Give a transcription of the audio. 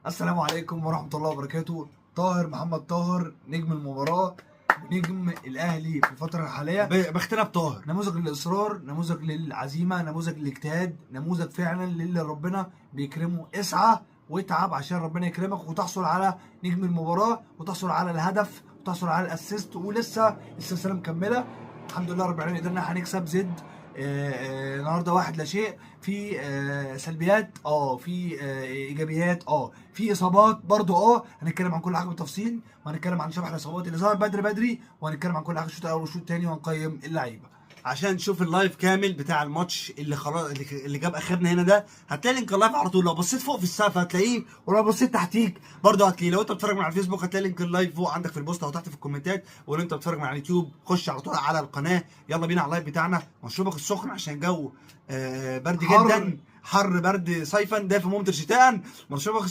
السلام عليكم ورحمة الله وبركاته. طاهر محمد طاهر نجم المباراة ونجم الاهلي في الفترة الحالية. بختنا بطاهر. نموذج للاصرار، نموذج للعزيمه، نموذج للاجتهاد، نموذج فعلا للي ربنا بيكرمه. اسعى واتعب عشان ربنا يكرمك وتحصل على نجم المباراة وتحصل على الهدف وتحصل على ال assist، ولسه السلسلة مكملة. الحمد لله رب العالمين قدرنا هنكسب زد النهارده 1-0. في سلبيات، في ايجابيات، في اصابات برضو. هنتكلم عن كل حاجة بالتفصيل، وهنتكلم عن شبح الاصابات اللي ظهر بدري بدري، وهنتكلم عن كل حاجة الشوط الاول والشوط الثاني، وهنقيم اللعيبة. عشان تشوف ال live كامل بتاع الماتش اللي خلاص اللي جاب اخرنا هنا ده، هتلاقي link ال live على طول. لو بصيت فوق في السقف هتلاقيه، ولو بصيت تحتيك برضه هتلاقيه. لو انت بتتفرج من على الفيسبوك هتلاقي link ال live فوق عندك في ال post او تحت في الكومنتات، ولو انت بتتفرج من على اليوتيوب خش على طول على القناة. يلا بينا على ال live بتاعنا. مشروبك السخن عشان الجو برد حر. جدا، حر برد صيفا دافئ ممطر شتاء. مشروبك